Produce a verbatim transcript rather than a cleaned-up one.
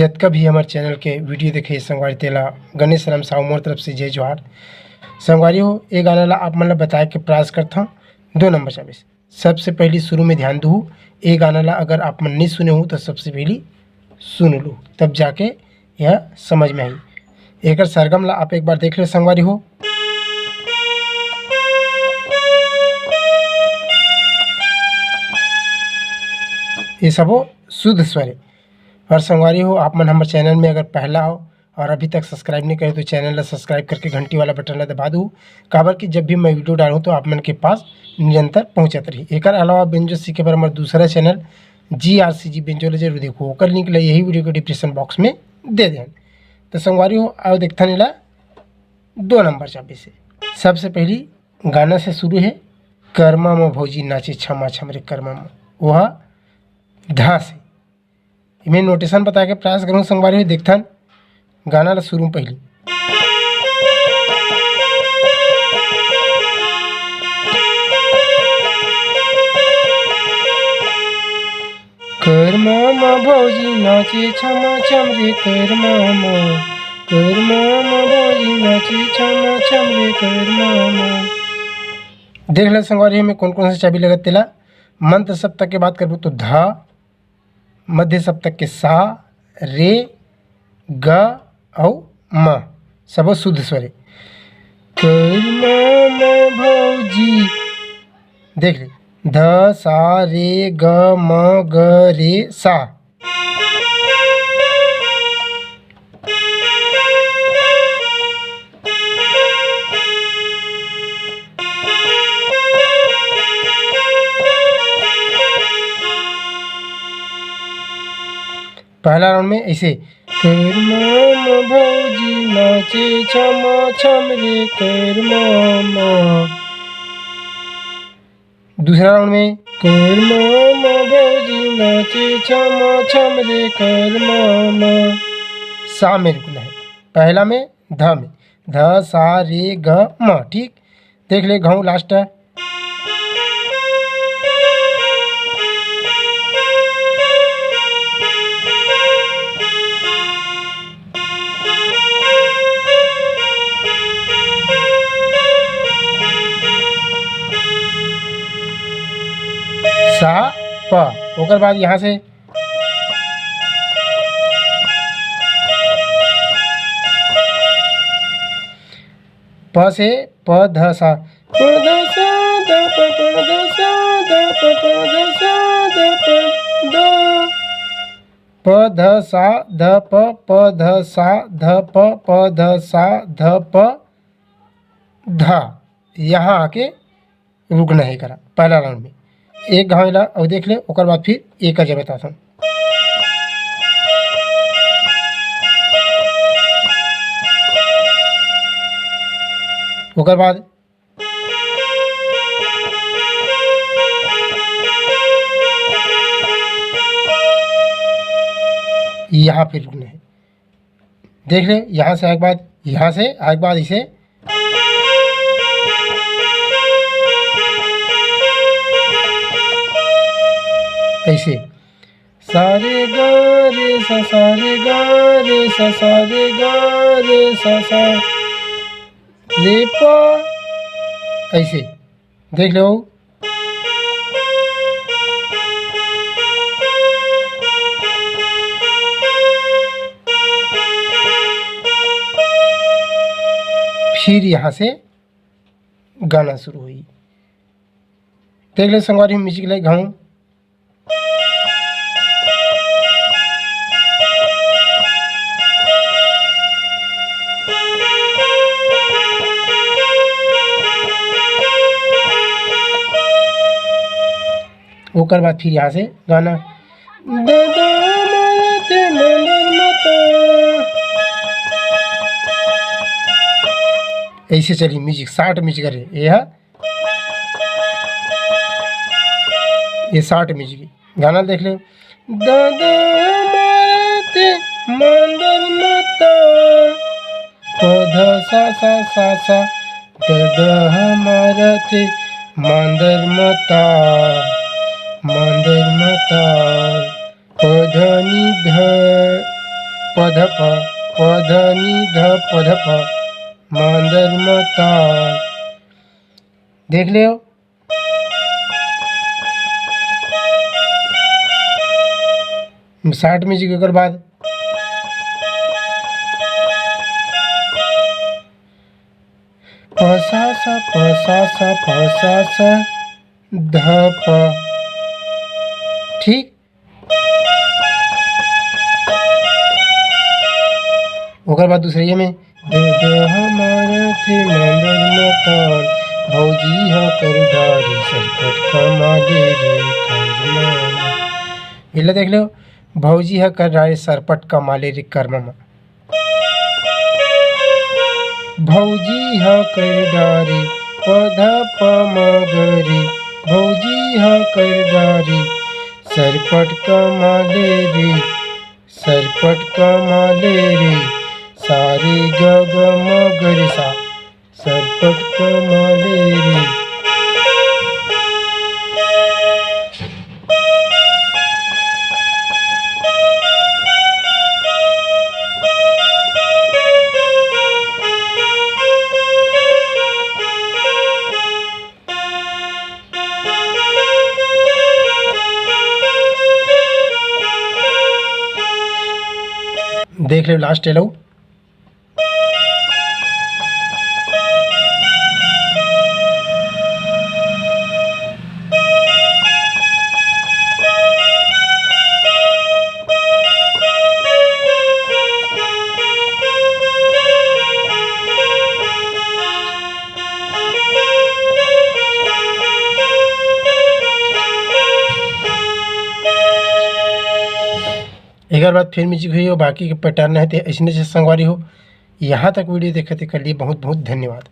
जतका भी हमर चैनल के वीडियो देखे संगवारी, तेला गणेश राम साहू मोर तरफ से जय जोहार। संगवारी हो, ए गाना ला आप मन ला बताए के प्रयास करथंव दो नंबर चाबी से। सबसे पहली शुरू में ध्यान दू, ए गाना ला अगर आप मन नहीं सुने हो तो सबसे पहली सुन लू, तब जाके यह समझ में आई। एकर सरगम ला आप एक बार देख ले संगवारी हो। ये सबो शुद्ध स्वर है। और संगवारी हो, आप मन हमर चैनल में अगर पहला हो और अभी तक सब्सक्राइब नहीं करे तो चैनल ला सब्सक्राइब करके घंटी वाला बटन ला दबा दू, काबर कि जब भी मैं वीडियो डालूँ तो आप मन के पास निरंतर पहुँचत रही। एकर अलावा बेंजो सीखे बर हमर दूसरा चैनल जी आर सी जी बेंजो ला जरूर देखो, ओकर लिंक ला यही वीडियो के डिस्क्रिप्शन बॉक्स में दे देन। तो संगवारी हो, आओ देखथन एला दो नंबर चाबी से। सबसे पहली गाना से शुरू है, करमा म भौजी नाचे छमा छम रे करमा म, वह धा से। मैं नोटेशन बता के प्रयास करूँ संगवारी हो, देखथन गाना ला शुरू पहली। करमा म भौजी नाचे छमा छम रे करमा म, करमा म भौजी नाचे छमा छम रे करमा म। देख ले संगवारी, एमे कौन कौन से चाबी लगत तेला। मंद सप्तक के बात करबो तो धा, मध्य सप्तक के सा, रे, ग अउ म, सबो शुद्ध स्वर हे। करमा म भौजी, देख ले, ध, सा, रे, ग, म, ग, रे, सा। पहला राउंड में ऐसे, करमा म भौजी नाचे छमा छम रे करमा म। दूसरा राउंड में, करमा म भौजी नाचे छमा छम रे करमा म। सा में रुकना है, पहला में ध में, ध सा रे ग म। ठीक, देख ले घाव लास्ट। सा प, ओकर बाद यहाँ से प से प ध सा, प ध सा ध प, प ध सा ध प, प ध सा ध प ध, प ध सा ध प, प ध सा ध प, प ध सा ध प ध। यहाँ आके रुकना है करा पहला राउंड में। एक घाव ला अउ देख ले, ओकर बाद फिर एक का जगह बताथन। ओकर बाद यहाँ फिर रुकना है। देख ले, यहाँ से आए के बाद, यहाँ से आए के बाद इसे ऐसे, सारे गा रे सा, सारे गा रे सा, सारे गा रे सा, सा रे पा, ऐसे देख लो। फिर यहाँ से गाना शुरू हुई। देख ले संगवारी, म्यूजिक ले घाव। ओकर बाद फिर यहाँ से गाना, दादा मारते मदन मता। ऐसे चली म्यूजिक, शार्ट म्यूजिक करे। ये है, ये शार्ट म्यूजिक, गाना देख ले। दादा मारते मदन मता, पध सा सा सा सा, ददह मारथे मांदर मता, मांदर मता, पधनी ध, ध प, प ध नी ध प ध प, मांदर मताल। देख ले, साठ म्यूजिक, ओकर बाद प सा सा, प सा सा, प सा सा, ध प। ठीक, ओकर बाद दूसरे ये में, दे दे हमारा थे मांदर मताल, भौजी हा कर डारी सरपट कमाले रे कर्मा। इला देख लो, भौजी हा कर डारी सरपट कमाले रे कर्मा। भौजी हा कर डारी पध प म ग रे, भौजी हा कर डारी सरपट कमाले रे, सरपट कमाले रे, सारे ग ग म ग रे सा, सरपट कमाले रे। देख ले लास्ट एलो। एकर बाद फिर म्यूजिक होही अउ बाकी के पैटर्न हे ते अइसने से संगवारी हो। यहाँ तक वीडियो देखे तेकर लिए बहुत बहुत धन्यवाद।